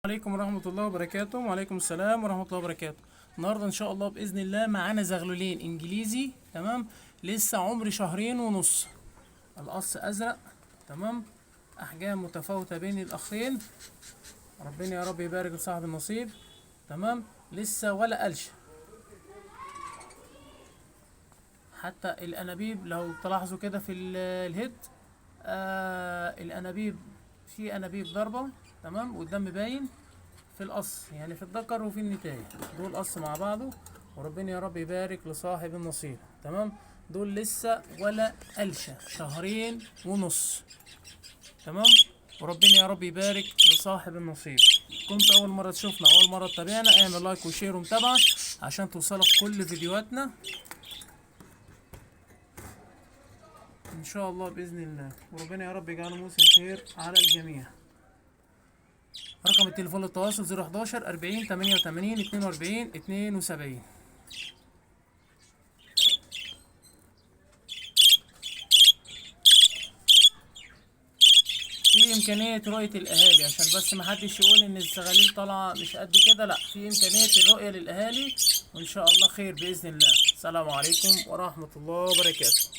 عليكم ورحمة الله وبركاته. وعليكم السلام ورحمة الله وبركاته. النهاردة إن شاء الله بإذن الله معانا زغلولين إنجليزي، تمام؟ لسه عمر 2.5 شهر، القص أزرق، تمام؟ أحجام متفاوتة بين الأخين، ربنا يا رب يبارك لصاحب النصيب، تمام؟ لسه ولا قلش، حتى الأنابيب لو تلاحظوا كده في الهيد، الأنابيب في أنابيب ضربة، تمام؟ والدم باين في القص، يعني في الذكر وفي النتاية، دول قص مع بعضه، وربنا يا رب يبارك لصاحب النصيب، تمام؟ دول لسه ولا قلشة، 2.5 شهر، تمام؟ وربنا يا رب يبارك لصاحب النصيب. كنت أول مرة تشوفنا، أول مرة تتابعنا، اعمل like و share ومتابعة عشان توصلك كل فيديوهاتنا إن شاء الله بإذن الله، وربنا يا رب يجعله موسم خير على الجميع. رقم التليفون للتواصل 011 40 88 42 72. في إمكانية رؤية الأهالي، عشان بس محدش يقول إن الزغاليل طالعة مش قد كده، لأ، في إمكانية الرؤية للأهالي، وإن شاء الله خير بإذن الله. السلام عليكم ورحمة الله وبركاته.